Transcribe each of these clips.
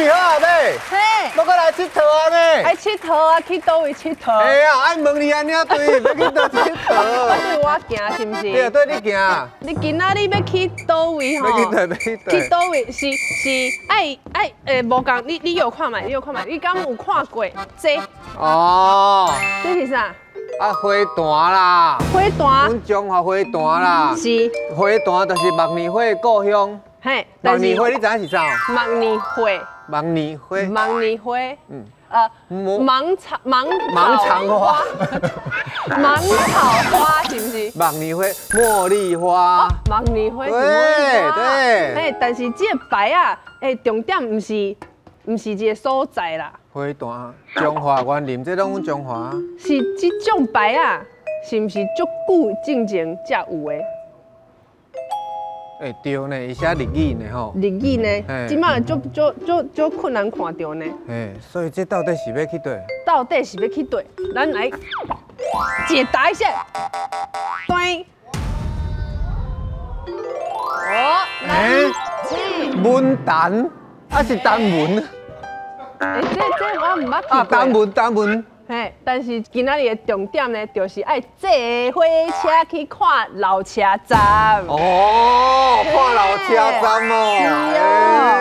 備好啊未？嘿，欲閣來𨑨迌啊呢？愛𨑨迌啊，去佗位𨑨迌？哎呀，愛問你按呢對，欲去佗𨑨我迌？對我行是毋是？對啊，對你行。你今仔日欲去佗位吼？欲去佗，欲去佗？去佗位是愛愛欸，無仝，你有看覓？你有看覓？你敢有看過這？哦。這是啥？啊，花壇啦。花壇。阮彰化花壇啦。是。花壇就是木棉花的故鄉。嘿，木棉花你知影是啥？木棉花。木棉花。木棉花。嗯。芒草芒芒长花。芒草花是毋是？木棉花，茉莉花。木棉花是茉莉花。對對。嘿，但是這個牌仔，欸，重點毋是這個所在啦。花壇，彰化員林，這攏阮彰化。是這種牌仔，是毋是足久進前才有的？欸，對呢，伊寫日語呢吼。日語呢，這馬足足足足困難看著呢。嘿，所以這到底是欲去佗？到底是欲去佗？咱來解答一下。對。哦，欸，文壇，啊是單文。欸，這我毋捌去過。啊，單文單文。嘿，但是今仔日的重點呢，就是愛坐火車去看老車站。哦，看老車站哦。是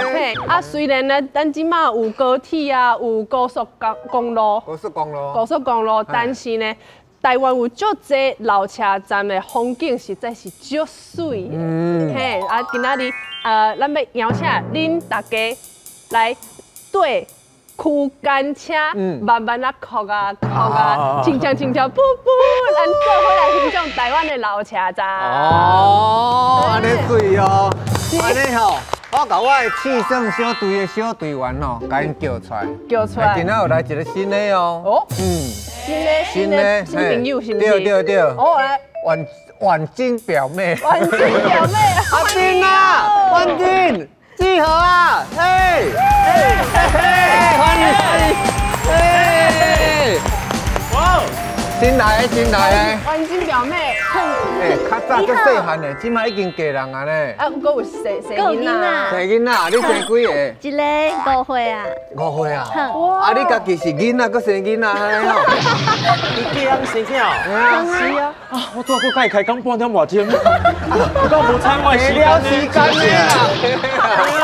哦。嘿，啊，雖然呢，咱這馬有高鐵啊，有高速公路。高速公路。高速公路，但是呢，台灣有足濟老車站的風景，實在是足媠的。嘿，啊，今仔日咱欲邀請恁大家來對區間車慢慢仔擴啊擴啊，親像親像噗噗，咱做伙來欣賞台灣的老車站。哦，按呢媠哦，按呢吼，我共我的試算小隊的小隊員吼，共𪜶叫出來。叫出來。今仔有來一個新的哦。哦。新的新的新朋友是毋是？對對對。哦，來。婉婉晶表妹。婉晶表妹。阿晶啊，婉晶。志豪啊，嘿，嘿，嘿，歡迎歡迎，嘿，哇，新來的新來的，婉晶表妹，欸，較早足細漢的，這馬已經嫁人啊呢。啊，閣有生生囡仔，生囡仔，你生幾個？一个5歲啊。5歲啊？啊，你家己是囡仔，閣生囡仔按呢吼？你嫁人生囝？是啊。啊，我拄仔閣佮伊開講半點外鐘，我敢無睬我的時間呢？時間呢啦。啊，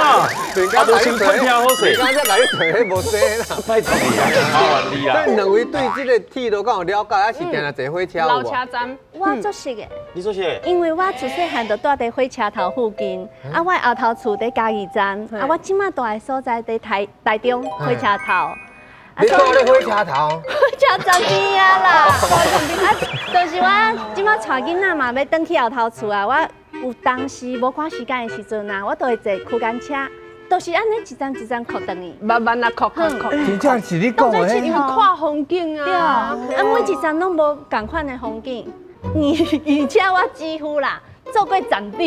無先看聽好勢。剛才來你揣彼無生啦。拜託你啊，麻煩你啊。這兩位對這個鐵路敢有了解？還是定定坐火車？老車站，我足熟的。你足熟？因為我自細漢就蹛佇火車頭附近，啊，我後頭厝佇嘉義站，啊，我這馬蹛的所在佇台中火車頭。你蹛咧火車頭？火車站邊啊啦！啊，就是我這馬帶囡仔嘛，欲轉去後頭厝啊，我有當時無趕時間的時陣啊，我都會坐區間車。都是按呢一站一站擴轉去，慢慢啊擴擴擴。真正是你講的，因為看風景啊。對啊，每一站攏無仝款的風景，而且我幾乎啦做過站長。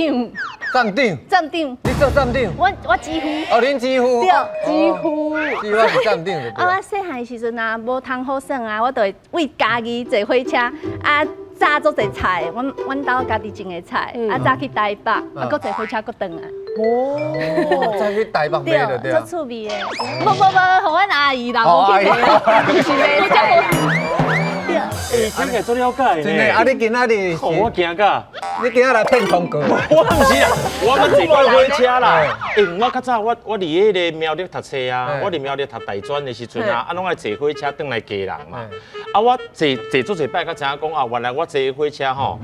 站長。站長。你做站長？我幾乎。哦，恁幾乎。對，幾乎。幾乎是站長。啊，我細漢的時陣啊，無通好耍啊，我就會為嘉義坐火車啊。炸足濟菜，阮兜家己種的菜，啊早去台北，啊閣坐火車閣轉來。哦，再去台北賣就對。足趣味的。無無無，予阮阿姨啦，無去賣，是賣菜。對。欸，聽起來足了解呢。真的，啊你今仔日，我驚甲。你今仔來騙通告？我毋是啊，我捌坐過火車啦。欸，我較早我佇彼个苗栗讀冊啊，我佇苗栗讀大專的時陣啊，啊攏愛坐火車轉來基隆嘛。啊，我坐坐足濟擺，才知影講啊，原來我坐火車吼，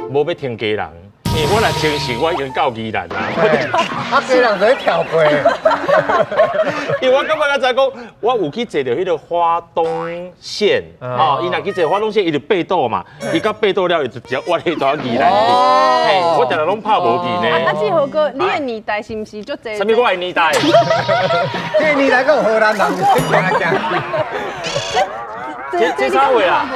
無欲停基隆，因為我若清醒，我已經到宜蘭啦。啊，基隆就跳過。因為我感覺較知講，我有去坐著彼个花東線，哦，伊若去坐花東線，伊就爬島嘛，伊到爬島了，伊就直接挖去到宜蘭去。嘿，我定定攏拍無去呢。啊，志豪哥，你的年代是毋是足濟？啥物我的年代？這個年代閣有荷蘭人行行。這啥話啊？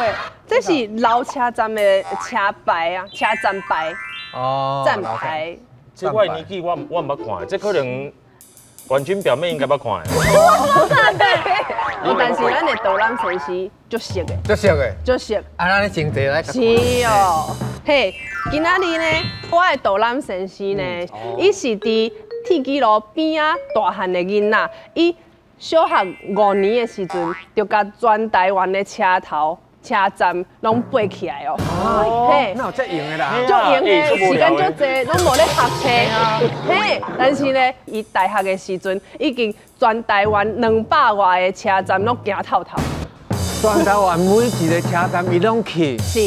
這是老車站的車牌啊，車站牌。哦。站牌。這我的年紀，我毋捌看，這可能婉君表妹應該捌看。但是咱的導覽先生足熟的。足熟的。足熟。啊，咱先坐來。是哦，嘿，今仔日呢，我的導覽先生呢，伊是佇鐵鐵支路邊仔大漢的囡仔，伊小學5年的時陣，就共全台灣的車頭、車站攏背起來哦。嘿，那有這閒的啦，足閒的，時間足濟，攏無咧讀冊。嘿，但是呢，伊大學的時陣已經全台灣200外个車站攏行透透。全台灣每一個車站伊攏去。是，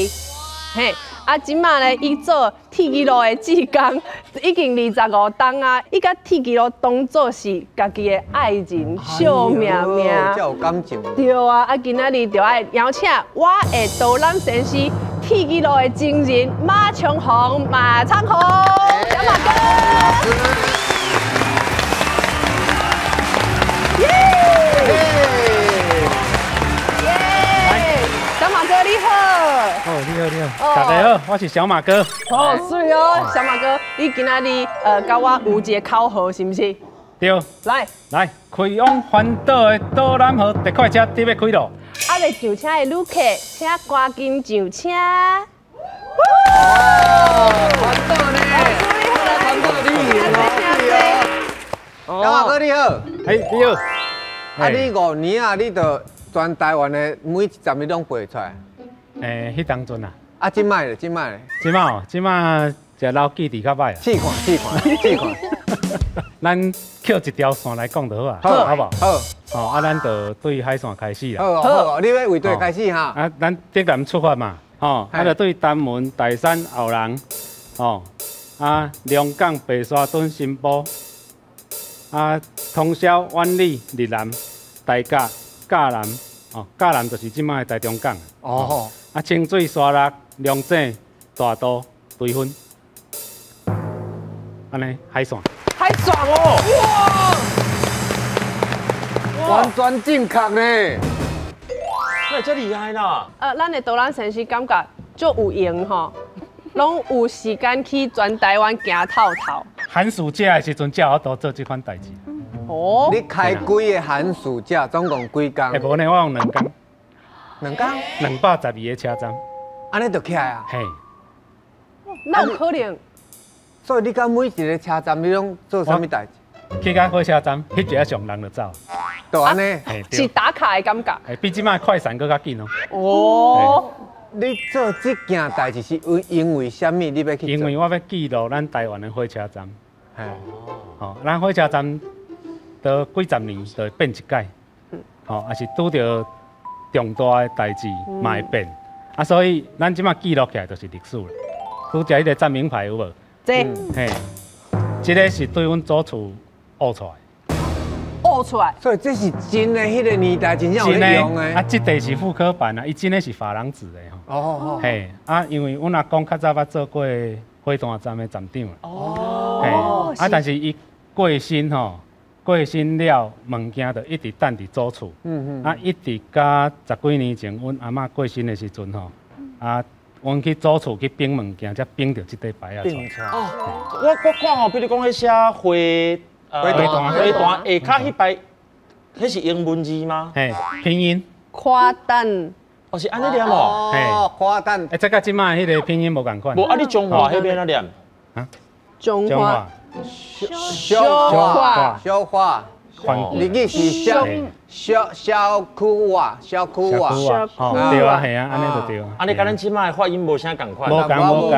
嘿。啊，這馬咧，伊做鐵支路的志工，已經25冬啊！伊共鐵支路當做是家己的愛人，惜命命，這有感情。對啊，啊，今仔日就愛邀請我的導覽先生，鐵支路的情人馬長鴻，馬長鴻，小馬哥。耶！耶！小馬哥你好。哦，你好，你好，大家好，我是小馬哥。哦，水哦，小馬哥，你今仔日佮我有一個口號，是毋是？對。來來，開往環島的導覽號特快車準備開囉。還未上車的旅客，請趕緊上車。環島呢？環島旅遊哦。小馬哥你好。嘿，你好。啊，你5年啊，你就全台灣的每一站你攏背出來。欸，彼當陣啊，啊，這擺咧，這擺咧，這擺哦，這擺食老記憶較歹啊。試看，試看，試看。咱捡一條線來講就好啊，好無？好。哦，啊，咱就對海線開始啦。好好，你欲為佗開始哈？啊，咱竹南出發嘛，吼，啊，就對南門、大山、後龍，吼，啊，龍港、白沙屯、新埔，啊，通霄、苑里、日南、大甲、嘉南，哦，嘉南就是這擺的台中港。哦。啊，清水、沙鹿、龍井、大肚、堆芬，按呢海线。海线哦！哇，完全正确呢！那這厲害啦！咱的導覽先生感覺足有閒吼，攏有時間去全台灣行透透。寒暑假的時陣，才有法度做這款代誌。哦。你開幾个寒暑假？總共幾工？欸，無呢，我用2工。 2工？212个車站，按呢就起來啊？嘿，哪有可能？所以你到每一个車站，你攏做啥物代誌？去到火車站，翕一下相，人就走。就按呢？是打卡的感覺。欸，比這擺快閃閣較緊哦。哦。你做這件代誌是因為啥物？你欲去做？因為我欲記錄咱台灣的火車站。哦，咱火車站都幾十年就會變一擺，哦，也是拄著重大的代誌嘛會變，啊，所以咱這擺記錄起來就是歷史啦。拄則彼個站名牌有無？這，嘿，這个是對阮祖厝挖出來。挖出來。所以這是真的，彼个年代真正有咧用的。啊，這塊是復刻版啊，伊真的是珐琅質的吼。哦哦。嘿，啊，因為阮阿公較早捌做過火炭站的站長。哦。嘿，啊，但是伊過身吼。過身了，物件就一直等佇祖厝。啊，一直到10幾年前，阮阿嬤過身的時陣吼，啊，阮去祖厝去冰物件，才冰著這塊牌仔出來。哦，我看吼，比如講彼寫花花壇，花壇下跤彼排，彼是英文字嗎？嘿，拼音。夸蛋。哦，是按呢念哦。哦，夸蛋。欸，這佮這擺彼个拼音無仝款。無啊，你中華彼邊按怎念？啊？中華。小化，小化，你意是小小小苦啊，小苦啊，對啊，係啊，按呢就對啊。按呢佮咱這擺發音無啥仝款。無仝無仝，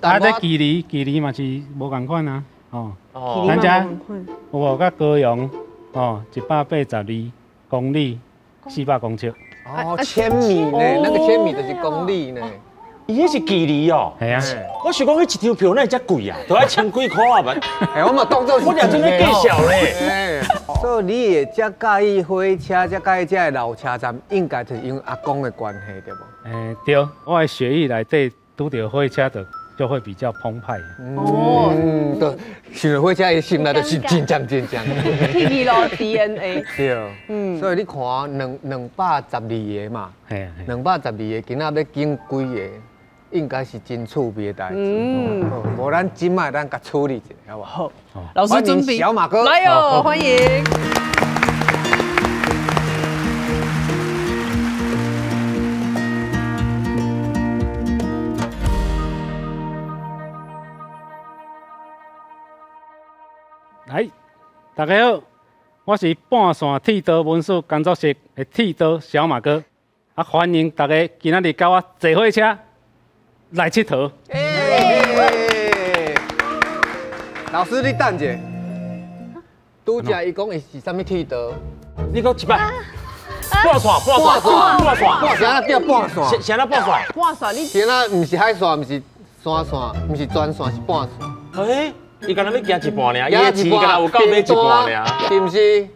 啊，這距離距離嘛是無仝款啊，哦。咱這有無佮高雄，哦，182公里，400公尺。哦，千米呢？那個千米就是公里呢。伊彼是距離哦，係啊，我想講彼一張票哪會遮貴啊？都愛千幾箍啊吧？欸，我嘛當做我俩真咧計數咧。所以你會遮佮意火車，遮佮意遮个老車站，應該就是因為阿公的關係對無？欸，對，我的血液內底拄著火車就會比較澎湃。哦，對，想著火車，伊心內就是緊張緊張。鐵支路 DNA。對，嗯，所以你看212個嘛，212個，今仔欲揀幾个？應該是真趣味的代誌。嗯，無咱這擺咱共處理一下，好無？好，老師準備。小馬哥，來哦，歡迎。大家好，我是半线剃刀文史工作室的剃刀小马哥，啊，欢迎大家今仔日佮我坐火车来𨑨迌。欸，老师，你等者，拄才伊讲伊是啥物剃刀？你讲一摆。半线，半线，半线，半线，啥叫半线？啥半线？半线，你啥那毋是海线，毋是山线，毋是专线，是半线。欸，伊敢若欲行一半尔，伊的钱敢若有够买一半尔，是毋是？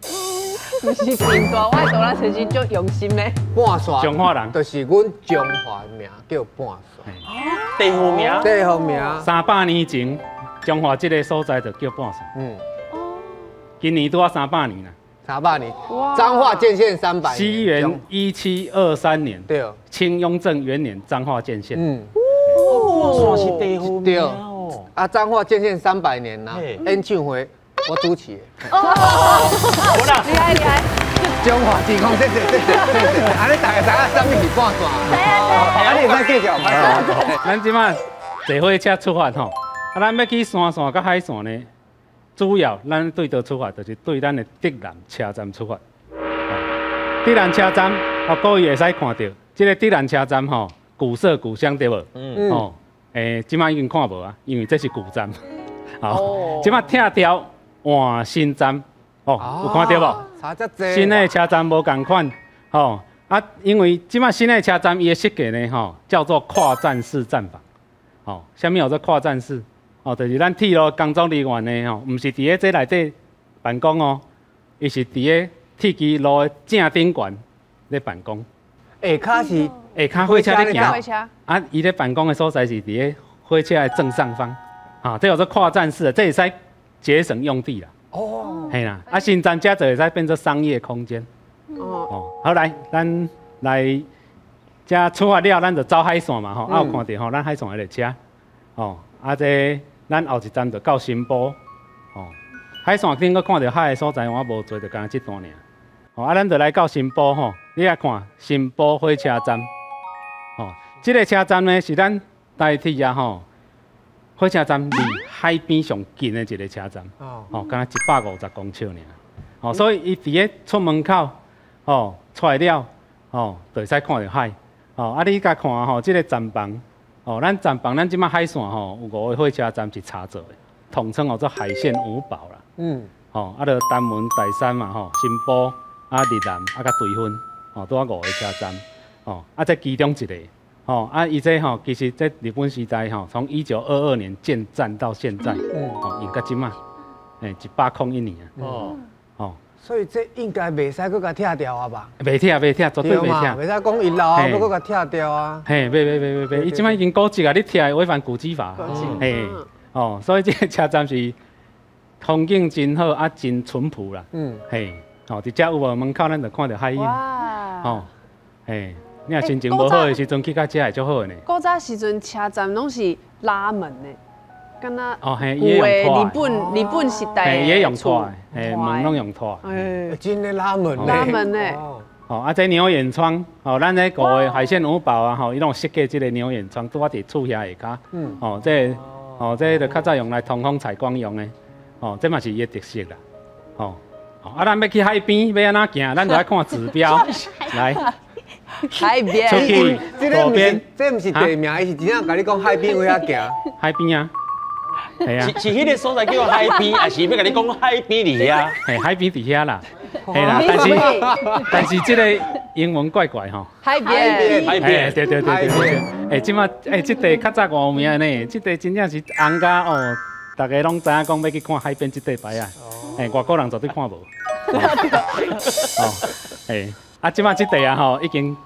毋是平大，我的大人其实足用心的。半线，彰化人，就是阮彰化名叫半线。地方名，地方名。300年前，彰化这个所在就叫半线。嗯。哦。今年拄仔300年啦。300年，彰化建县300年。西元1723年，对，清雍正元年，彰化建县。嗯。哦，是地方名。对。啊，彰化建县300年啦，演唱会我主持的。哦，厉害厉害。彰化天空，谢谢谢谢谢谢。啊，你大家知影啥物是半线？啊，你会使继续。咱这摆坐火车出发吼，啊，咱欲去山线佮海线呢？主要咱对佗出发，就是对咱的竹南车站出发。竹南车站，哦，各位会使看著，这个竹南车站吼，古色古香对无？嗯。哦，欸，这摆已经看无啊，因为这是旧站。好，这摆拆掉换新站，哦，有看著无？新的车站无仝款，吼啊，因为这摆新的车站伊的设计呢，吼，叫做跨站式站房。哦，啥物叫做跨站式？哦，就是咱铁路工作人员呢，吼，毋是伫咧这内底办公哦，伊是伫咧铁支路的正顶悬咧办公。下跤是下跤火车咧行，啊，伊咧办公的所在是伫咧火车的正上方，啊，这叫做跨站式的，这会使节省用地啦。哦，嘿啦，啊，新站遮就会使变做商业空间。哦，好来，咱来遮出发了，咱就走海线嘛，吼，啊有看著吼，咱海线的列车，哦，啊这。咱后一站就到新埔，哦，海线顶阁看著海的所在，我无济，就干焦这段尔。哦，啊，咱就来到新埔吼，你来看新埔火车站，哦，这个车站呢是咱台铁啊吼，火车站离海边上近的一个车站，哦，干焦150公尺尔，哦，所以伊伫咧出门口，哦，出来了，哦，就会使看著海，哦，啊，你共看吼，这个站房。哦，咱站房，咱这摆海线吼有五个火车站是柴做的，统称叫做海线五宝啦。嗯。吼，啊，就东门、大山嘛，吼，新埔、啊，日南、啊，佮追分，吼，拄仔五个车站。哦，啊，这其中一个，吼，啊，伊这吼，其实这日本时代吼，从1922年建站到现在，哦，用到这摆，欸，101年啊。哦。哦。所以这应该袂使阁共拆掉啊吧？袂拆，袂拆，绝对袂拆。袂使讲伊老啊，阁共拆掉啊。嘿，袂袂袂袂袂，伊这摆已经古迹啊，你拆会违反古迹法。嘿，哦，所以这个车站是风景真好啊，真淳朴啦。嘿，哦，伫遮有无门口，咱就看著海景。哦，嘿，你若心情无好的时阵，去到遮会足好的呢。古早时阵车站拢是拉门的。敢若哦嘿，伊的日本时代的，伊用拖的，嘿，门拢用拖。哎，真的拉门拉门的。哦，啊，这牛眼窗，哦，咱这五个海线五宝啊，吼，伊拢设计这个牛眼窗，拄仔伫厝遐下跤。哦，这，哦，这就较早用来通风采光用的，哦，这嘛是伊的特色啦。哦，啊，咱欲去海边，欲按怎行？咱就爱看指标。来。海边。出去左边。这毋是地名，伊是真正共你讲海边位遐行。海边啊。是是彼个所在叫海边，还是欲共你讲海边伫遐？嘿，海边伫遐啦，嘿啦，但是这个英文怪怪吼。海边，海边，对对对对对。欸，这摆欸，这块较早偌有名呢，这块真正是红甲哦，逐家拢知影讲欲去看海边这块牌仔。欸，外国人绝对看无。哦，欸，啊，这摆这块啊吼，已经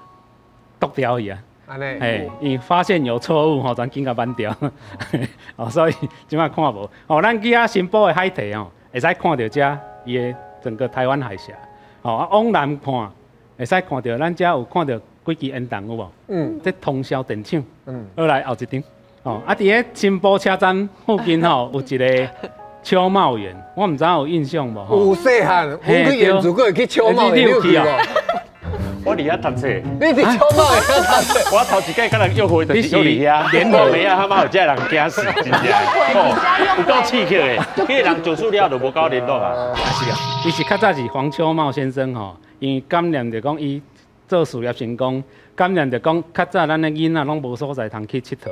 剁掉去啊。哎，伊发现有错误吼，全紧共挽掉，哦，所以这摆看无。哦，咱去遐新埔的海堤哦，会使看著遮伊的整个台湾海峡。哦，啊，往南看，会使看著咱遮有看著几支烟囱有无？嗯。这通霄电厂。嗯。好来后一张。哦，啊，伫咧新埔车站附近吼，有一个秋茂园，我毋知影有印象无？有细汉，阮去盐祖阁会去秋茂园，你有去无？我伫遐讀冊。你佇秋茂園讀冊？我頭一擺佮人約會就是約佇遐，連我袂啊，他媽有這人驚死，真正。有夠刺激的，彼個人做出了就無夠聯絡啊。是啊，伊是較早是黃秋茂先生吼，因為感念著講伊做事業成功，感念著講較早咱的囡仔攏無所在通去𨑨迌，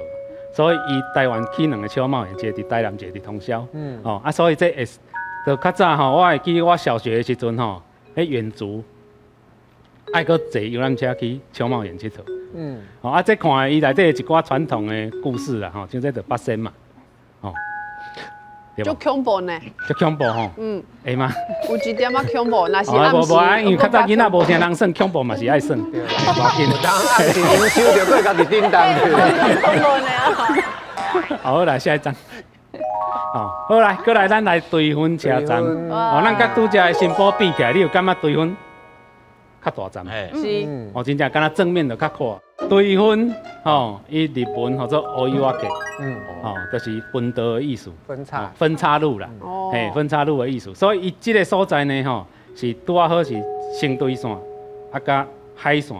所以伊台灣起兩個秋茂園，一个佇台南，一个佇通霄。哦，啊，所以這會就較早吼，我會記我小學的時陣吼，彼遠足愛閣坐遊覽車去秋茂園𨑨迌。哦，啊，這看伊內底一寡傳統的故事啦，吼，像這就八仙嘛，吼，足恐怖呢，足恐怖吼，會嗎？有一點仔恐怖，若是暗時。無無，因為較早囡仔無啥人耍恐怖嘛是愛耍，無要緊。當暗時靈修就閣家己叮當。恐怖呢。好，來下一張。哦，好來，閣來咱來堆芬車站。哦，咱佮拄才的新埔比起來，你有感覺堆芬較大站？是。哦，真正敢若正面就較闊。堆芬，吼，伊日文號做オイワケ，哦，就是分道的意思。分叉。分叉路啦。嘿，分叉路的意思。所以伊這個所在呢，吼，是拄仔好是新堆線，啊，佮海線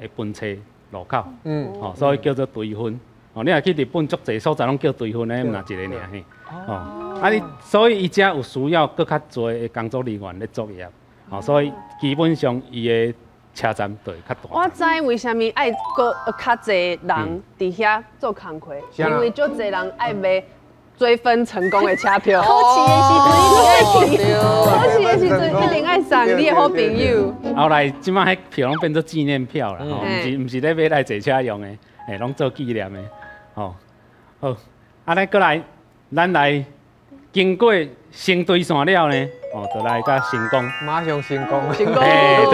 的分叉路口。哦，所以叫做堆芬。哦，你若去日本，足濟所在攏叫堆芬的，毋若一个爾嘿。哦，啊你，所以伊遮有需要閣較濟的工作人員咧作業，哦，所以基本上伊的車站就會較大。我知為啥物愛閣較濟人佇遐做工課，因為足濟人愛買追分成功的車票。考試的時陣一定愛去，考試的時陣一定愛送你的好朋友。後來這擺彼票攏變做紀念票啦，吼，毋是咧買來坐車用的，欸，攏做紀念的，吼。好，啊，咱閣來，咱來經過新堆線了呢，哦，就來到成功。馬上成功，成功。欸，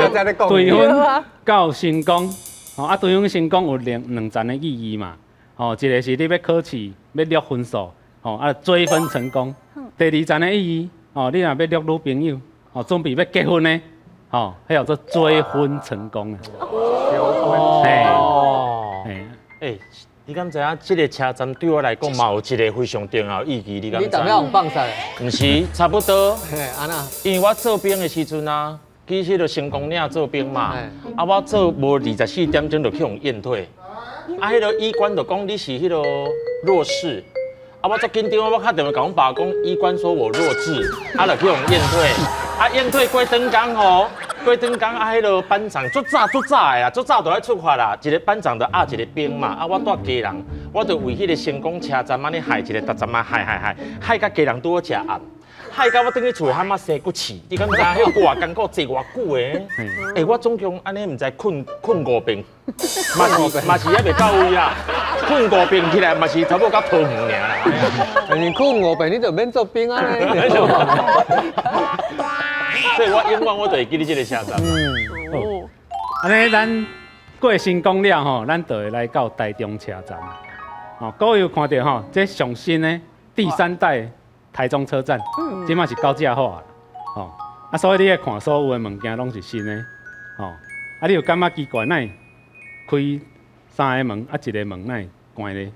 堆芬到成功，哦，啊，堆芬成功有兩層的意義嘛，哦，一個是你欲考試欲掠分數，哦，啊，追分成功。第二層的意義，哦，你若欲掠女朋友，哦，準備欲結婚呢，哦，彼叫做追婚成功啊。哦，欸，你敢知影？這個車站對我來講嘛有一個非常重要的意義，你敢知？你當了予放殺？毋是，差不多。嘿，按怎？因為我做兵的時陣啊，其實就成功嶺做兵嘛。啊，我做無24點鐘就去予驗退。啊，彼個醫官就講你是彼個弱視。啊，我足緊張，我敲電話共阮爸講，醫官說我弱智，啊，就去予驗退。啊，驗退過轉工吼。過轉工啊，彼個班長足早足早的啊，足早就愛出發啦。一個班長就壓一個兵嘛，啊，我蹛家人，我就為彼個成功車站按呢害一個逐站啊害害害，害甲家人拄好食暗，害到我轉去厝喊仔生骨刺，你敢知？彼偌艱苦坐偌久的？欸，我總共按呢毋知睏睏五遍，嘛是嘛是猶未到位啊。睏五遍起來嘛是差不多到桃園爾啦。但是睏五遍你就免做兵啊。所以我永遠我就會記得這個車站。哦，按呢，咱過成功了吼，咱就會來到台中車站。哦，各位有看著吼，這上新的第三代台中車站，這馬是高架化啦。哦，啊，所以你來看所有的物件攏是新的。哦，啊，你有感覺奇怪，哪會開三個門，啊，一個門哪會關咧？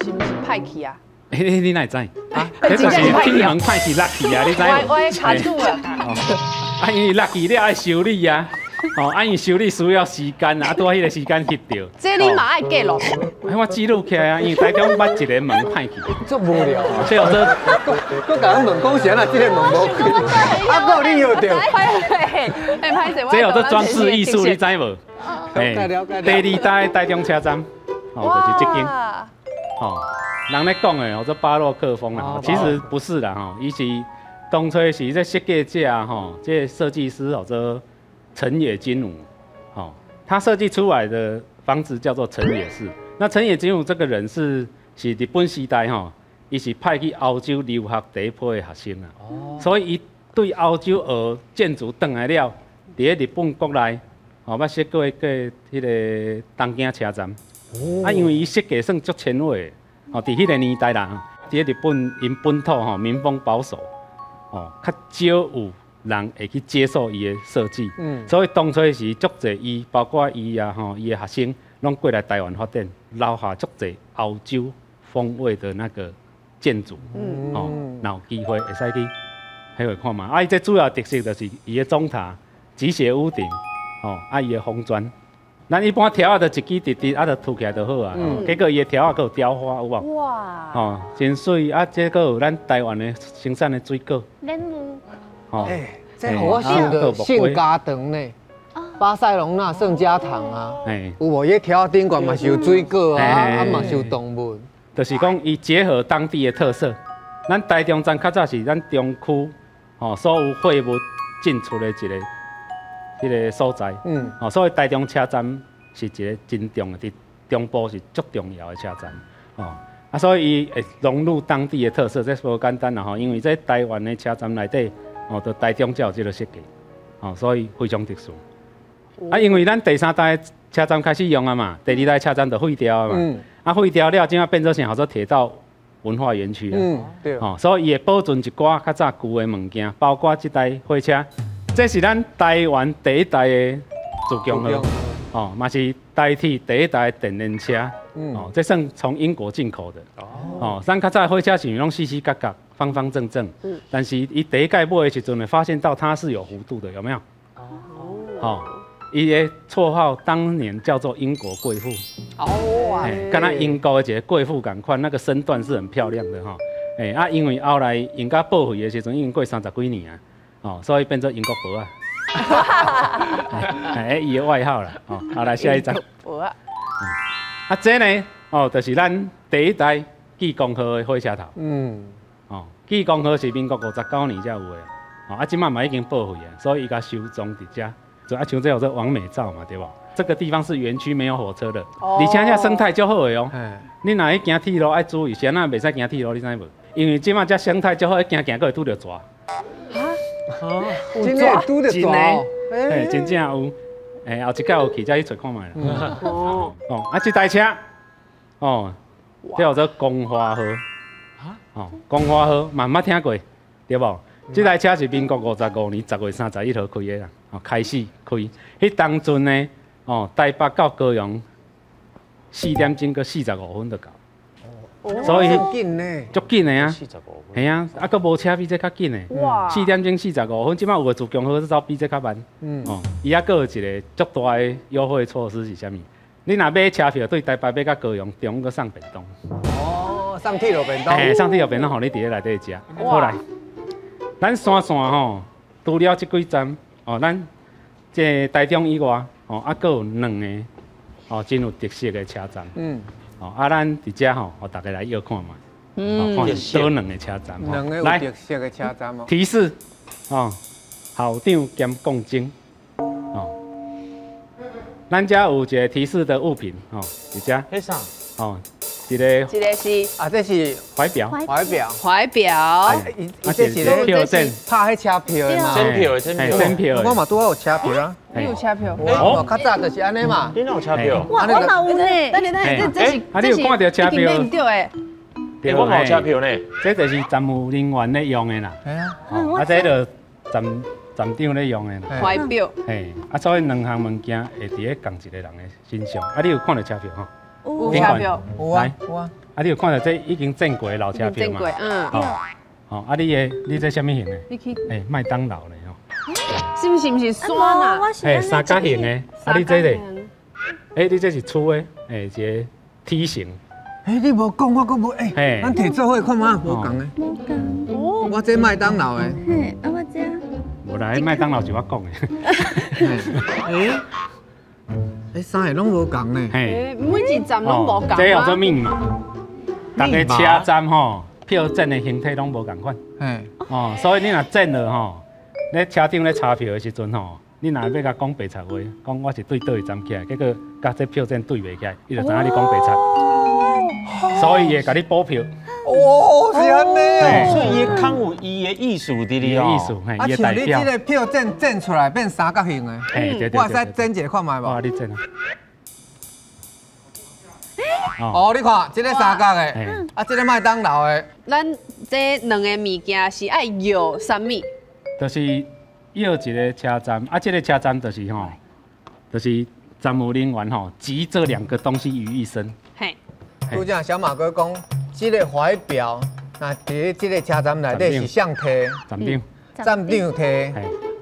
是毋是歹去啊？欸，你哪會知？啊，這就是天行歹去落去啊，你知無？我卡住了。啊，因為落去了愛修理啊，哦，啊，因為修理需要時間啊，拄仔彼個時間翕著。這你嘛愛記錄？哎，我記錄起來啊，因為台中捌一個門歹去。足無聊。這叫做，閣共阮問講是按怎這個門無開，啊，閣你搖著。欸，歹勢，這叫做裝置藝術，你知無？了解。第二代台中車站，哦，就是這間，哦。人咧講的，叫做巴洛克風啦，其實不是啦，吼，伊是當初是這設計者吼，這設計師叫做成野金吾，吼，他設計出來的房子叫做成野式。那成野金吾這個人是日本時代吼，伊是派去歐洲留學第一批的學生啊，所以伊對歐洲學建築轉來了，佇咧日本國內，吼，捌設計過彼個東京車站，啊，因為伊設計算足前衛。哦，佇彼個年代啦，佇咧日本𪜶本土吼，民風保守，哦，較少有人會去接受伊的設計。所以當初時足濟伊，包括伊啊吼，伊的學生，攏過來台灣發展，留下足濟歐洲風味的那個建築。哦，若有機會會使去彼會看覓。啊，伊這主要特色就是伊的鐘塔、吉斜屋頂，哦，啊伊的红磚，咱一般條仔就一支直直，啊就塗起來就好啊。結果伊的條仔閣有雕花，有無？哇！哦，真媠啊！這閣有咱台灣的生產的水果。蓮霧。哦，這予我想著聖家堂呢，巴塞隆納聖家堂啊，有無？伊條仔頂懸嘛是有水果啊，啊嘛是有動物。就是講伊結合當地的特色。咱台中站較早是咱中區吼所有貨物進出的一個彼个所在。哦，所以台中車站是一個真重要，佇中部是足重要的車站。哦，啊，所以伊會融入當地的特色，這無簡單啦吼，因為這台灣的車站內底，哦，就台中才有這个設計，哦，所以非常特殊。啊，因為咱第三代車站開始用啊嘛，第二代車站就廢掉啊嘛。啊，廢掉了，這馬變做啥？叫做鐵道文化園區啊。對。哦，所以伊會保存一寡較早舊的物件，包括這台火車，這是咱台灣第一代的自強號，哦，嘛是台鐵第一代的電聯車。哦，這算從英國進口的。哦，咱較早的火車是攏四四角角、方方正正。但是伊第一屆買的時陣呢，發現到它是有弧度的，有沒有？哦。伊的綽號當年叫做英國貴婦。哦，敢若英國的一个貴婦仝款，那個身段是很漂亮的吼。欸啊，因為後來用甲報廢的時陣已經過30幾年啊，哦，所以變做英國婆仔。欸，伊的外號啦。哦，好來下一張。婆仔。啊，這呢，哦，就是咱第一代濟公號的火車頭。哦，濟公號是民國59年才有的。哦，啊，這馬嘛已經報廢啊，所以伊共收藏佇遮。啊，像這有這網美照嘛，對無？這個地方是園區，沒有火車的，而且這生態足好的哦。你若去行鐵路愛注意，啥仔袂使行鐵路，你知無？因為這馬這生態足好，行行閣會拄著蛇。啊？真的拄著蛇？欸，真正有。欸，後一擺有去才去揣看覓啦。哦。哦，啊，這台車，哦，這叫做光華號。哦，光華號嘛毋捌聽過，對無？這台車是民國55年10月31號開的啦，哦，開始開。彼當陣呢，哦，台北到高雄4點鐘閣45分就到。所以緊呢，足緊的啊。係啊，啊，閣無車比這較緊的。哇！4點鐘45分，這馬有個自強號走比這較慢。哦，伊猶閣有一個足大的優惠措施是啥物？你若買車票對台北買到高雄，中午閣送便當。哦，送鐵路便當。嘿，送鐵路便當，予你佇咧內底食。好來。咱山線吼，除了這幾站哦，咱這台中以外哦，啊，閣有兩个哦，真有特色的車站。哦，啊，咱佇遮吼，予大家來搖看覓。看是佗兩个車站。兩个有特色的車站哦。提示哦，校長兼共警哦。咱遮有一个提示的物品哦，佇遮。彼啥？哦。一个，這個是啊，這是懷錶，懷錶，懷錶。啊，這是票證，拍彼車票的嘛？選票的，選票。我嘛拄好有車票啊。你有車票？哦，較早就是按呢嘛。你哪有車票？哇，我嘛有呢。等下等下，這是啊，你有看著車票？毋對的。對，我嘛有車票呢。這就是站務人員咧用的啦。係啊。啊，這就站站長咧用的啦。懷錶。嘿，啊，所以兩項物件會佇咧仝一个人的身上。啊，你有看著車票吼？有車票，有啊，有啊。啊，你有看著這已經剪過的老車票嘛？嗯。哦，啊，你的你這啥物型的？你去。欸，麥當勞呢？吼。是毋是毋是山啊？欸，三角形的。啊，你這咧？欸，你這是粗的，欸，一个梯形。欸，你無講，我閣無欸。咱提做伙看覓，無仝的。無仝。我這麥當勞的。嘿，啊我這。無啦，麥當勞是我講的。欸。欸，三个攏無仝呢。嘿，每一站攏無仝。這叫做密碼。逐个車站吼，票證的形體攏無仝款。哦，所以你若剪了吼，咧車長咧查票的時陣吼，你若欲共講白賊話，講我是對佗一站起來，結果佮這票證對袂起來，伊就知影你講白賊，所以伊會共你補票。哦，是按呢。所以伊較有伊的意思佇裡哦。意思，嘿，伊的代表。啊，像你這個票證剪出來變三角形的，嘿，對對。我會使剪一個看覓無？哇，你剪啊。哦，你看，這個三角的，啊，這個麥當勞的。咱這兩个物件是愛搖啥物？就是搖一个車站，啊，這個車站就是吼，就是站務人員吼，集這兩個東西於一身。嘿。拄才小馬哥講，這个懷錶，那佇這个車站內底是誰提？站長。站長提。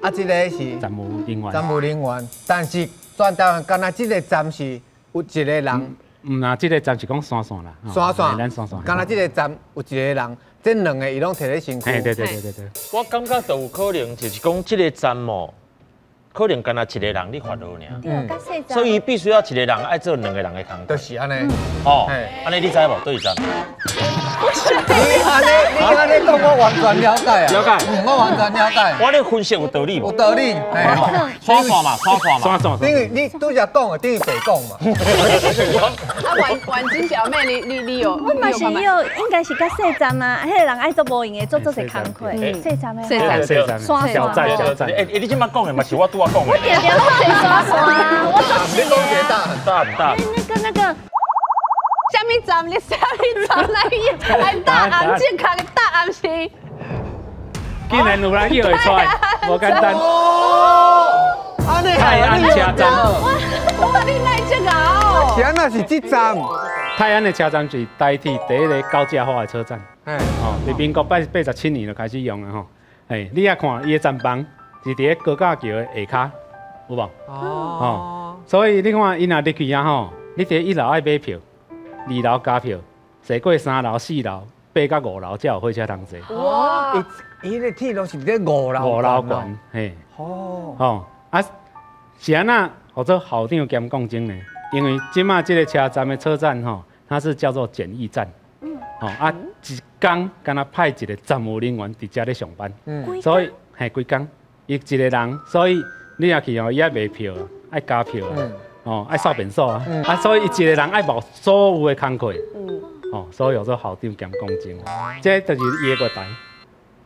啊，這个是站務人員。站務人員，但是全台灣敢若這个站是有一個人。毋啦，這个站是講山線啦，山線，咱山線。敢若這个站有一個人，這兩个伊攏提咧身軀。對對對對對。我感覺就有可能，就是講這个站哦，可能干焦一个人咧發落爾，所以必須要一个人愛做兩个人的工作。就是按呢。哦，按呢你知無？佗一站？你按呢，你按呢講，我完全了解啊。了解。我完全了解。我咧分析有道理無？有道理。山線嘛，山線嘛。山線。等於你拄才講的，等於白講嘛。啊，婉婉金表妹，你有？我嘛是有，應該是較細站啊，彼个人愛做無閒的，做足濟工課。細站的。細站。細站。小站小站。欸，你這擺講的嘛是我拄仔講的。我定定攏坐山線啊，我做。你講一個大很大很大。那個。啥物站？你啥物站來？來答案，正確的答案是。竟然有人搖會出來，無簡單。泰安車站。哇，你哪這個？是按怎是這站？泰安的車站是台鐵第一個高架化的車站。哦，佇民國87年就開始用了吼。哎，你也看伊的站房是佇咧高架橋的下跤，有無？哦。所以你看，伊若入去啊吼，你佇一樓愛買票。二樓加票，坐過三樓、四樓，爬到五樓才有火車通坐。哇！伊个鐵路是佇五樓。五樓懸，嘿。哦。哦，啊，是按怎號做校長兼講鐘呢？因為這馬這个車站的車站吼，它是叫做簡易站。嗯。哦啊，一工敢若派一个站務人員佇遮咧上班。嗯。所以，嘿，規工伊一个人，所以你若去哦，伊愛賣票，愛加票。嗯。哦，愛掃便所啊，啊，所以伊一个人愛冒所有的工課，哦，所以叫做校長兼講鐘，這就是伊的月台，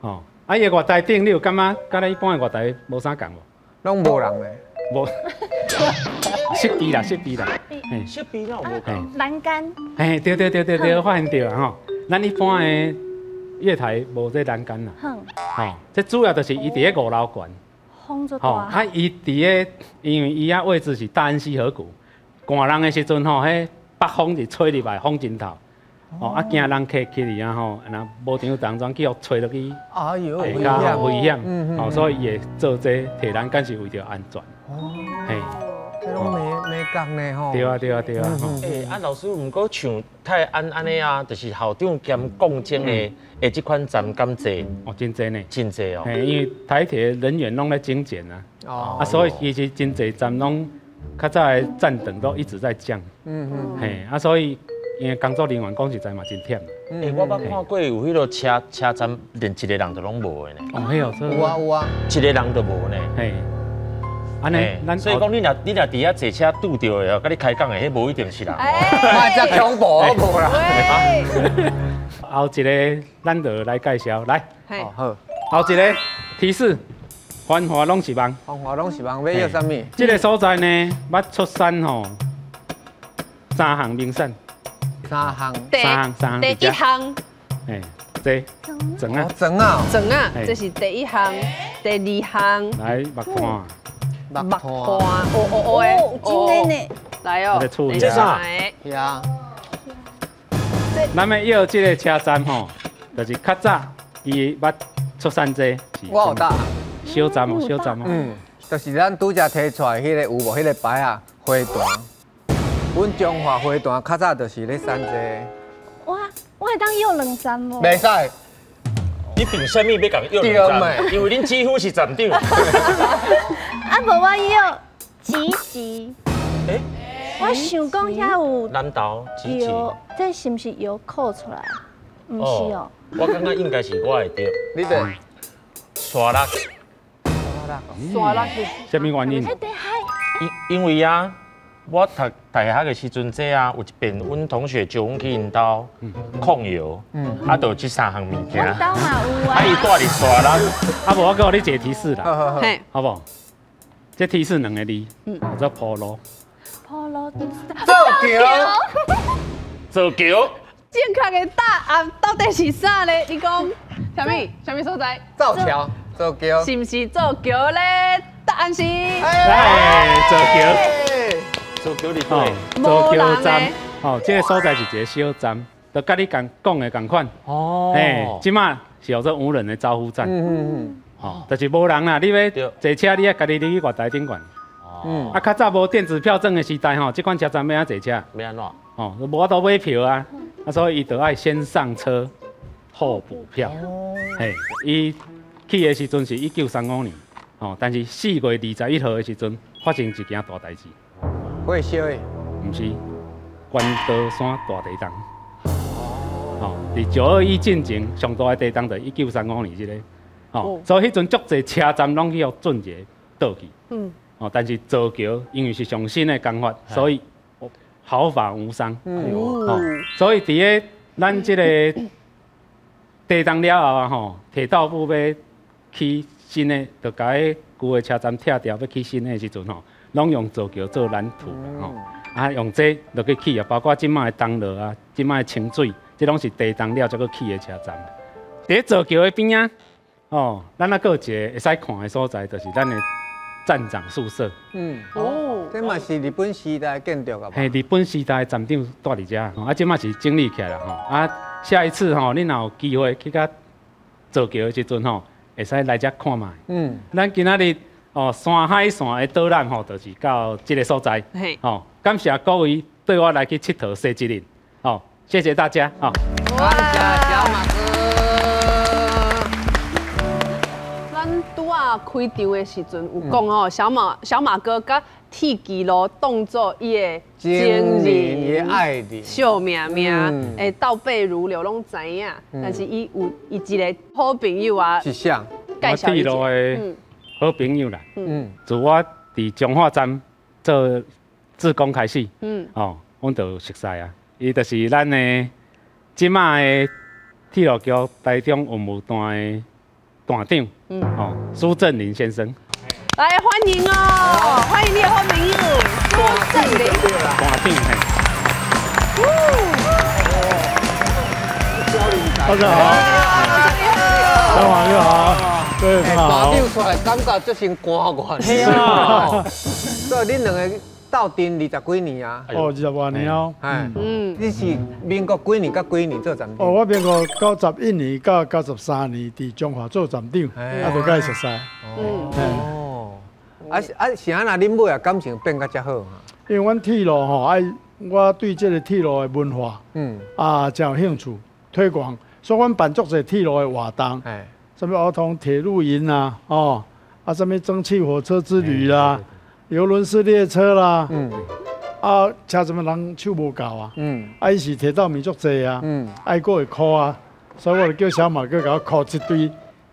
哦，啊，伊的月台頂，你有感覺佮咱一般的月台無啥仝無？攏無人咧，無，設備啦，設備啦，設備哪有無仝？欄杆。嘿，對對對對對，發現著啊吼，咱一般的月台無這欄杆啦，吼，這主要就是伊佇咧五樓懸。吼，啊！伊佇个，因為伊遐位置是大安溪河谷，寒人的時陣吼，彼北風是吹入來，風真透，哦，啊驚人客去裡啊吼，若無場當中去予吹落去，哎喲，危險，危險，哦，所以伊會做這個鐵欄杆是為著安全。哦，嘿，這攏沒仝呢吼。對啊，對啊，對啊。欸，啊老師，毋過像泰安按呢啊，就是校長兼講鐘的，欸，這款站敢濟？哦，真濟呢。真濟哦。嘿，因為台鐵人員攏咧精簡啊，啊，所以其實真濟站攏較早的站等都一直在降。嗯嗯。嘿，啊，所以因為工作人員講實在嘛真忝。欸，我捌看過有彼个車站連一个人都攏無的呢。哦，彼哦，有啊有啊，一个人都無呢。嘿。按呢，所以講你若佇遐坐車拄著的哦，佮你開講的，彼無一定是人。莫遮恐怖，無啦。後一个咱就來介紹，來。好。後一个提示，繁華攏是夢。繁華攏是夢，欲約啥物？這个所在呢，捌出產吼三項名產。三項。三項。第一項。哎，這庄仔。庄仔。庄仔，這是第一項，第二項。來，目看。目看，哦哦哦，真的呢，來哦，這啥？是啊。咱欲約這个車站吼，就是較早伊捌出產這。我有答。小站哦，小站哦。嗯，就是咱拄才提出來彼个有無？彼个牌仔花壇。阮中華花壇較早就是咧產這個。我會當約兩站無？袂使。你憑啥物欲共約兩站？因為恁幾乎是站長。啊，無我約集集。欸，我想講遐有南投集集，這是毋是油扣出來？毋是哦。我感覺應該是我會對。你對。沙拉。沙拉是。啥物原因？因為啊，我讀大學的時陣，這啊有一遍，阮同學招阮去𪜶兜控油，啊，就這三項物件。阮兜嘛有啊。啊，伊住佇沙拉，啊無我閣予你一個提示啦，好無？這提示兩個字，叫做鋪路。鋪路。造橋。造橋。正確的答案到底是啥咧？你講，啥物？啥物所在？造橋。造橋。是毋是造橋咧？答案是。哎，造橋。造橋佇佗？造橋站，哦，這個所在是一個小站，就佮你共講的仝款。哦。哎，這馬是叫做無人的招呼站。嗯嗯嗯。哦，就是無人啦，你欲坐車，你愛家己入去月台頂懸。嗯。啊，較早無電子票證的時代吼，這款車站欲按怎坐車？欲按怎？哦，無法度買票啊，啊，所以伊就愛先上車後補票。哦。嘿，伊起的時陣是1935年，哦，但是4月21號的時陣發生一件大代誌。火燒的？毋是，關刀山大地震。哦，佇9·21進前上大的地震就1935年這個。哦，所以彼陣足濟車站攏去予震一个倒去。嗯。哦，但是造橋因為是上新的工法，所以毫髮無傷。哦，所以佇咧咱這個地震了後啊，吼，鐵道部欲起新的，就共彼舊的車站拆掉，欲起新的時陣吼，攏用造橋做藍圖啦，吼，啊，用這落去起啊，包括這擺的東樂啊，這擺的清水，這攏是地震了才閣起的車站。佇咧造橋的邊仔。哦，咱猶閣有一个會使看的所在，就是咱的站長宿舍。嗯，哦，這嘛是日本時代建築啊。嘿，日本時代站長蹛佇遮，啊，這馬是整理起來啦吼。啊，下一次吼，恁若有機會去到造橋的時陣吼，會使來遮看覓。嗯，咱今仔日哦山海線的導覽吼，就是到這个所在。嘿，哦，感謝各位綴我來去𨑨迌踅一日。哦，謝謝大家。哦，感謝小馬哥。拄啊開場的時陣有講哦，小馬哥佮鐵支路當做伊的情人，伊的愛人，惜命命，會倒背如流攏知影。但是伊有伊一个好朋友啊，是啥？我鐵路的好朋友啦。嗯，自我佇彰化站做志工開始，嗯，哦，阮就熟似啊。伊就是咱的這馬的鐵路局台中運務段的段長，哦，蘇振林先生，來歡迎哦，歡迎你的好朋友蘇振林段長，嘿，大家好，小馬你好，各位好。段長出來感覺這先官員，是啊，所以恁兩個鬥陣20幾年啊？哦，20外年哦。嗯，你是民國幾年到幾年做站長？哦，我民國91年到93年佇彰化做站長，啊，就佮伊熟似。哦。啊啊，是按怎恁尾啊感情變甲遮好啊？因為阮鐵路吼，愛我對這個鐵路的文化，啊，真有興趣推廣，所以阮辦足濟鐵路的活動，啥物兒童鐵路營啊，哦，啊，啥物蒸汽火車之旅啦。遊輪式列車啦，啊，車站的人手無夠啊，啊，伊是鐵道迷足濟啊，愛閣會 call 啊，所以我就叫小馬哥共我 call 一堆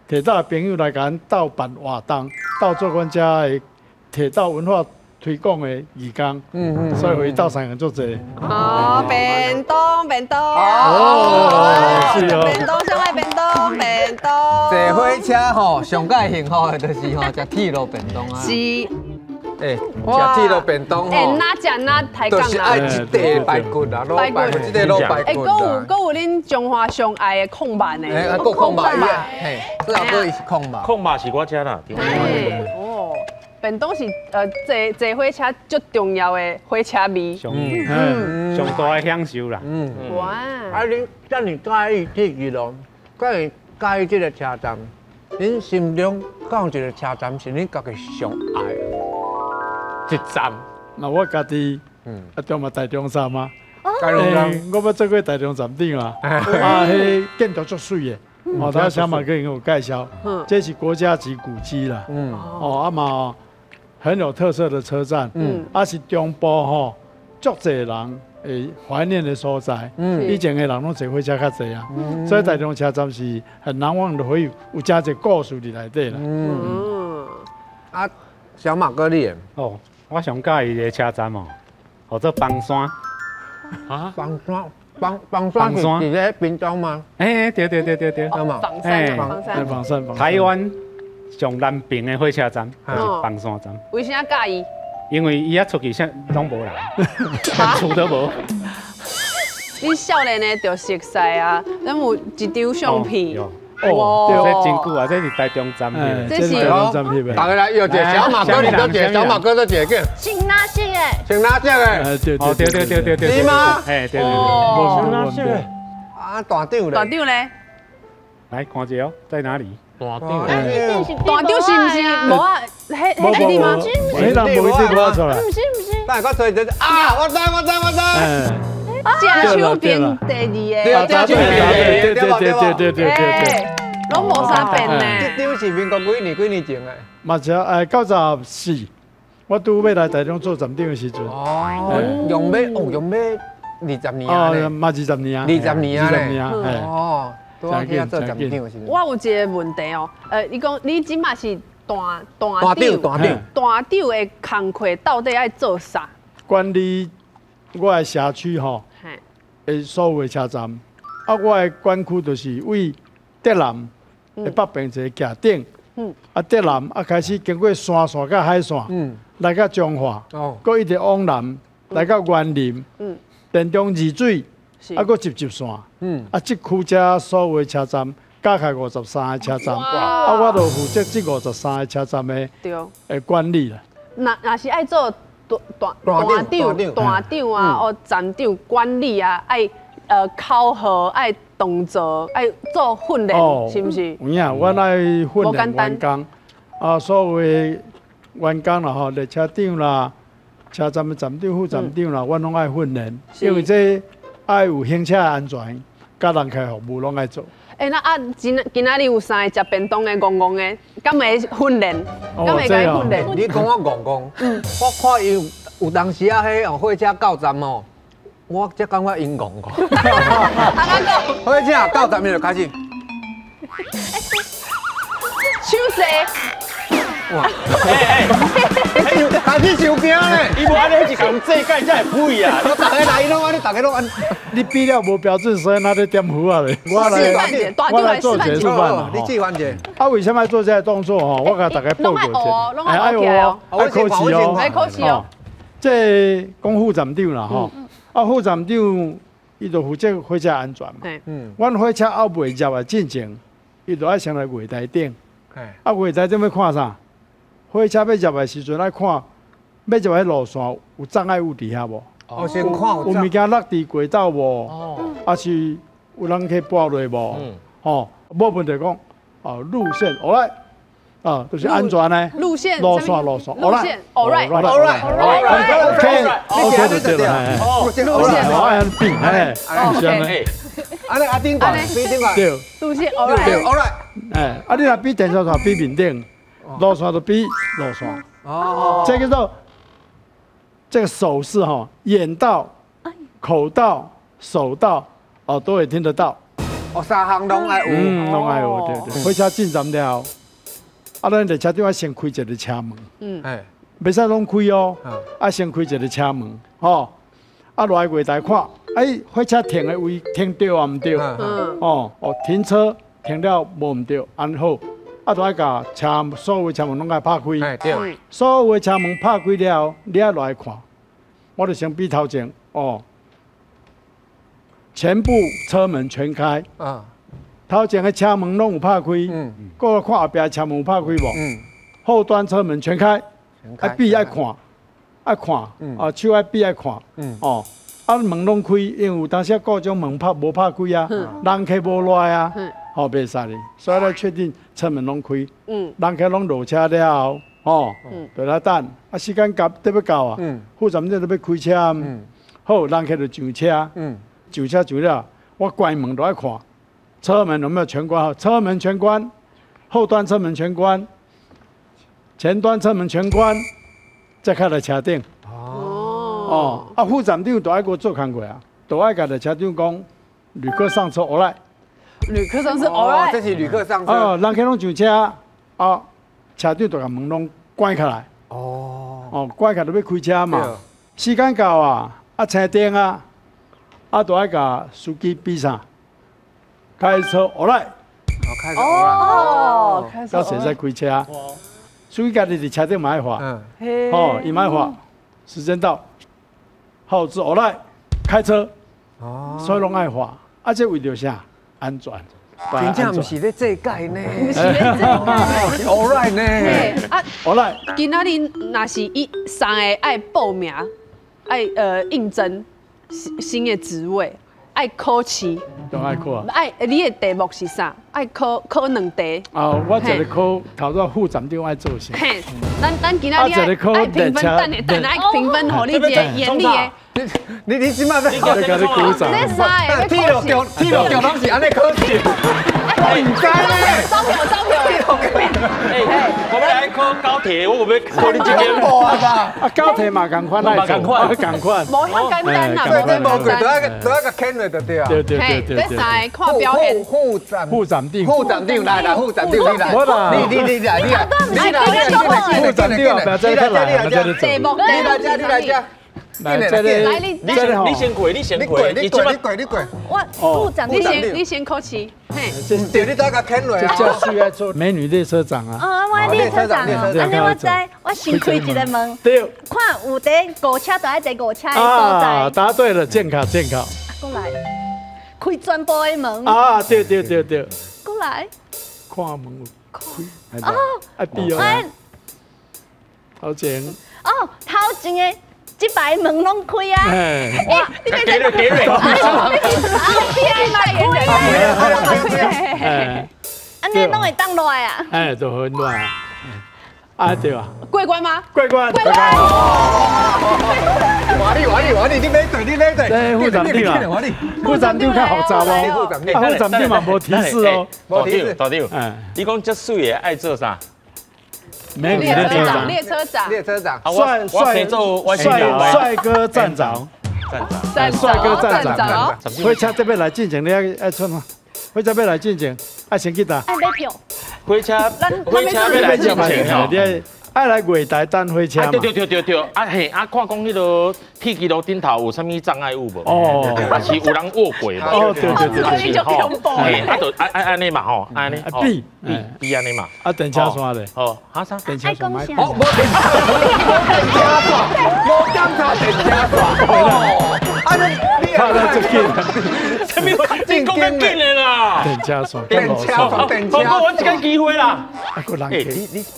鐵道的朋友來共阮鬥辦活動，鬥做阮遮的鐵道文化推廣的義工，所以會鬥相共足濟。哦，便當便當，哦，是哦，便當上愛便當便當。坐火車吼，上蓋幸福的就是吼，食鐵路便當啊。是。欸，食鐵路便當吼，欸，哪食哪抬槓啦，就是愛一塊排骨啦，滷排骨，這個滷排骨。欸，閣有恁彰化上愛的控肉呢？欸，閣控肉，嘿，這阿哥伊是控肉，控肉是我食啦。哦，便當是坐火車足重要的火車味，上大的享受啦。嗯，哇！啊，恁遮爾佮意鐵支路，佮意佮意這個車站，恁心中敢有一個車站是恁家己上愛的？一站，那我家己，啊，中嘛台中站啊，台中站，我捌做過台中站長啊，啊，彼建築足媠的，哦，頭小馬哥已經有介紹，這是國家級古蹟啦，哦，啊嘛，很有特色的車站，啊是中部吼，足濟人會懷念的所在，以前的人攏坐火車較濟啊，所以台中車站是很難忘的回憶，有真濟故事佇內底啦。啊，小馬哥你，哦。我上佮意的車站哦，叫做枋山。啊？枋山，枋山是佇咧屏東嗎？欸，對對對對對。枋山，枋山，台灣上南邊的火車站就是枋山站。為啥佮意？因為伊一出去，啥攏無人，連厝都無。你少年的就熟似啊，咱有一張相片。哦，這真久啊，這是台中站翕的，這是台中站翕的。大家來，又一個小馬哥，你都一個小馬哥都一個叫。穿哪色的？穿哪色的？對對對對對對。是嗎？哎，對對對。穿哪色的？啊，大長咧。大長咧。來看一下哦，在哪裡？大长，大长是毋是无啊？彼彼个吗？彼人无一定我出来。毋是毋是。但我出来啊！我知我知我知。正手边第二个。正手边第二个，对对对对对对对。拢无啥变呢。这张是民国几年几年前的？嘛是94，我拄欲来台中做站长的时阵。哦，用欲哦用欲20年啊！嘛20年啊。二十年啊！20年啊！哦。我有一个问题哦，你讲你这马是大大长大长大长的工课到底爱做啥？管理我的社区吼，的所有的车站，啊，我的管区就是位竹南的北边一个徛顶，啊，竹南啊开始经过山线佮海线，来到彰化，阁一直往南来到员林，田中二水。啊，阁集集线，啊，这区遮所有的车站加起来53个车站，啊，我就负责这53个车站的管理啦。若是爱做大大大长大长啊，哦，站长管理啊，爱考核，爱动作，爱做训练，是毋是？有影，我爱训练员工，啊，所有的员工啦吼，列车长啦，车站的站长、副站长啦，我拢爱训练，因为这爱有行车安全，佮人客服务拢爱做。欸，那啊，今仔日有三个食便当的戆戆的，敢会训练？敢会共伊训练？你讲我戆戆，我看伊有当时啊，彼哦火车到站哦，我才感觉𪜶戆戆。火车到站伊就开始。手势。哇！开始收惊咧，伊无按呢是共这届才会飞啊！逐个来拢按呢，逐个拢按。你比了无标准，所以那咧点符啊咧。我来做一个示范嘛。你示范一下。啊，为什么做这个动作吼？我共大家报告一下。爱学哦，爱考试哦，爱考试哦。这讲副站长啦吼，啊副站长伊就负责火车安全嘛。嗯。阮火车犹未入来进前，伊就爱先来月台顶。啊，月台顶欲看啥？火车欲入来时阵，爱看欲入来路线有障碍物伫遐无？哦，先看有物件落伫轨道无？哦，抑是有人去跋落无？吼，无问题讲，哦，路线 all right，啊，就是安全的。路线路线路线，all right，all right，all right，OK，OK 就对了。路线我按比，哎，OK。按呢阿顶管，比顶管。对。路线 all right，all right。哎，啊，你若比电车线比面顶。路线就比路线，哦，这个叫这个手势哈，眼到、口到、手到，哦，都会听得到。哦，三项拢爱有，嗯，拢爱有，对对。火车进站了，啊，咱列车长爱先开一个车门，嗯，哎，袂使拢开哦，啊，先开一个车门，吼，啊，落来月台看，哎，火车停的位停对啊毋对？嗯，哦哦，停车停了无毋对，按好。啊，就爱共车所有车门拢爱拍开，对，所有的车门拍开了后，你爱落来看，我就先比头前哦，全部车门全开，啊，头前的车门拢有拍开，嗯，阁看后壁车门有拍开无？嗯，后端车门全开，爱比爱看，爱看，啊，手爱比爱看，嗯，哦，啊门拢开，因为有当时各种门拍无拍开啊，人客无落来啊。好，袂使哩，所以来确定车门拢开，嗯，人客拢落车了后，哦，就来等，啊，时间到，得欲到啊，副站长就欲开车，嗯，好，人客就上车，嗯，上车上了，我关门都爱看，车门有没有全关？车门全关，后端车门全关，前端车门全关，再开来车顶。哦，哦，啊，副站长都爱阁做工课啊，都爱共列车长讲，旅客上车，all right。旅客上车，all right。这是旅客上车。哦，人客拢上车，啊，车长就共门拢关起来。哦。哦，关起来就欲开车嘛。时间到啊，啊，青灯啊，啊，就爱共司机比啥？开车，all right。哦，开车，all right。哦，开车。到时再开车。司机家己伫车顶嘛爱喊。嗯。哦，伊嘛爱喊。时间到，号志，all right，开车。哦。所以拢爱喊，啊，这为著啥？安全，真正毋是咧这届呢，毋是咧这届，是 all right 呢。啊， all right。今仔日若是伊三个爱报名，爱应征新的职位，爱考试，都爱考。爱你的题目是啥？愛考考兩題。啊，我一個考頭拄副站長愛做啥？嘿，咱今仔日愛評分，等下等下愛評分，予你一個嚴厲的。你這馬要共你鼓掌。這三個鐵路局鐵路局攏是按呢考試，我毋知咧。招票招票。我欲來考高鐵，我無欲考你這間。啊，高鐵嘛仝款，嘛仝款，仝款。無遐簡單啦，所以這無過都愛都愛共牽落就對啊。對對對對。這三個看表現。副站副站長。副站長來來，副站長你來。你你你來你來。你來你來副站長，你來你來你來這你來這。來，這裡，來你，你先過，你先過，你過，你過，你過。我副站，你先考試，嘿。對，你再共牽落啊。這需要做美女列車長啊。哦，我列車長哦，按呢我知，我先開一個門，對，看有佇五車就愛坐五車的所在。啊，答對了，監考監考。過來，開全部的門。啊，對對對對。過來。看門有開。哦。啊對哦。頭前。哦，頭前的。這排門攏開啊！哎，你別給了給了，你別代言人，按呢攏會當落來啊？哎，就很落來啊，對啊。過關嗎？過關。過關。哇你哇你哇你，你買對，你買對。對，副站長啊，副站長較複雜哦。副站長嘛無提示哦，無提示。大長，你講這水的愛做啥？美女列車長，列車長，列車長，帥帥帥帥哥站長，站長，帥哥站長。火車這欲來進前，你愛創啥？火車欲來進前，愛先去佗？愛買票。火車，火車欲來進前吼，你愛來月台等火車嘛？對對對對對，啊嘿，啊看講彼个鐵支路頂頭有啥物障礙物無？哦，還是有人臥軌無？哦，對對對對，就恐怖。嘿，啊就按按按呢嘛吼，按呢。B B B 按呢嘛。啊，電車線咧。哦，哈啥？電車線。哦，無電車線，無檢查電車線。哦，啊你你拍得足緊。啥物？你講較緊的啦。電車線。電車線，電車。我這個機會啦。啊，閣人。欸，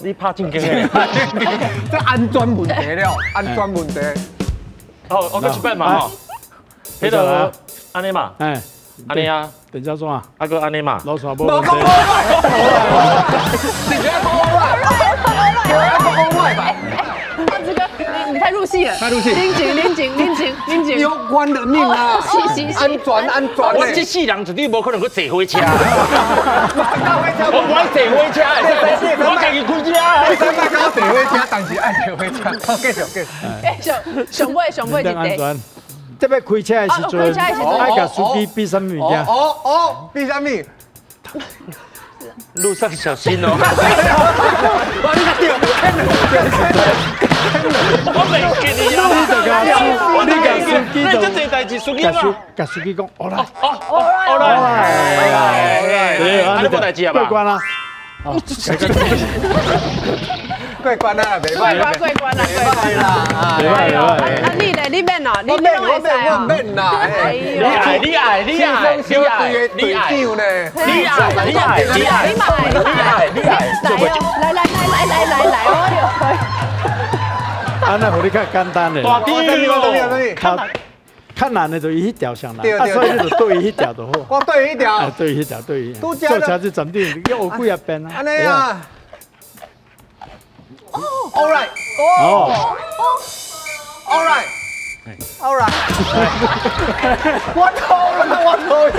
你拍正經的。這安全問題了，安全問題。好，我閣一擺嘛吼。彼个按呢嘛，哎，按呢啊，電車線啊，啊閣按呢嘛。路線無無講無來，是這講無來，講無來吧。這個你太入戲了，太入戲。冷靜冷靜冷靜冷靜。攸關人命啊！是是是，安全安全。我這世人絕對無可能去坐火車。我我愛坐火車，我家己開車。你三擺講坐火車，但是愛坐火車。好，繼續繼續。繼續，上尾上尾一題。這欲開車的時陣，愛共司機比啥物物件？哦哦，比啥物？路上小心哦！我你對，我袂記你啊！你共司機你這濟代誌，司機嘛？共司機講，好來，哦，好來，好來，按呢無代誌啊吧？過關啦！過關啦，袂過關過關啦，袂歹啦，袂歹袂歹。啊你咧，你免哦，你免我免我免啦。你愛你愛你愛你愛你愛呢？你愛你愛你愛你愛你愛，來來來來來來來，啊，那予你較簡單咧。大長，較難的就伊彼條上難，啊，所以你就對伊彼條就好。我對彼條。對彼條對。坐車子站長，你學幾仔遍啊？按呢啊。All right. 哦。 All right. All right. 我錯啦，我錯了。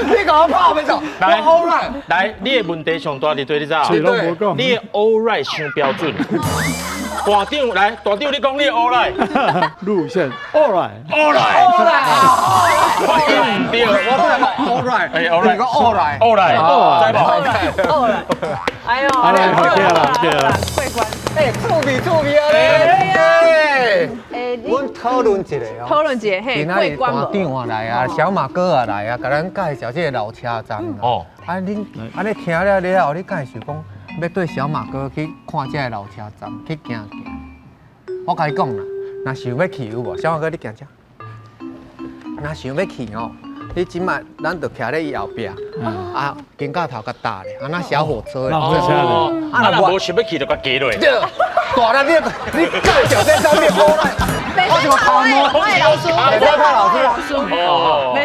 你共我拍欲做？來，All right。來，你的問題上大佇佗，你知影？嘴攏無講。你的 All right 傷標準。大長來，大長你講你的 All right。路線 All right。 All right。 All right。發音毋對，我 All right。哎，All right。你講 All right。 All right。知無？All right。哎呦，好啦，好啦，好啦。過關。哎，趣味趣味啊咧！哎，阮討論一下哦。討論一下，嘿，今仔日大長啊來啊，小馬哥啊來啊，共咱介紹這個老車站。哦。啊，恁按呢聽了了後，你敢會想講欲綴小馬哥去看這個老車站，去行行？我共你講啦，若想欲去有無？小馬哥，你行遮。若想欲去哦，你這擺咱就徛咧伊後壁，啊，肩胛頭共搭咧，啊，若小火車的。哦，啊，若無想欲去就共加落。對，大力你你介紹這啥物好來？我是講頭毛，老師，袂使拍老師。哦，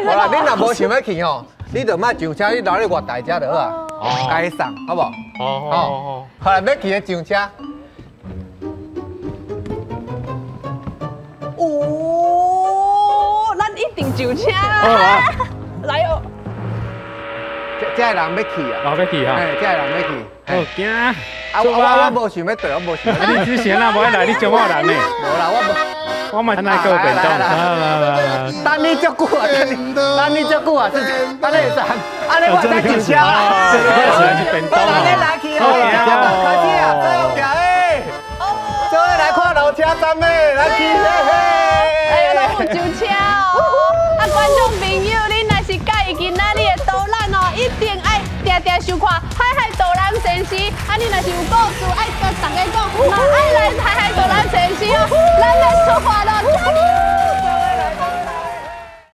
好啦，恁若無想欲去哦，你就莫上車，你留咧月台遮就好啊，共伊送，好無？哦哦，好來，欲去的上車。哦，咱一定上車啦！來哦，這個人欲去啊？哦，欲去哈。嘿，這個人欲去。好，行。啊，我無想欲對，我無想。啊，你之前若無愛來，你招我人呢？無啦，我無。我嘛愛閣便當。等你足久啊，等你足久啊，等你會使，按呢我會使上車啦。好啦，你來去哦，開始啊，最後行誒，做伙來看老車站的，來去嘿嘿。哎呀，攏有上車哦！啊，觀眾朋友，恁若是佮意今仔日的導覽哦，一定愛定定收看海海導覽先生。啊，你若是有故事愛佮大家講，嘛愛來海海導覽先生哦。咱來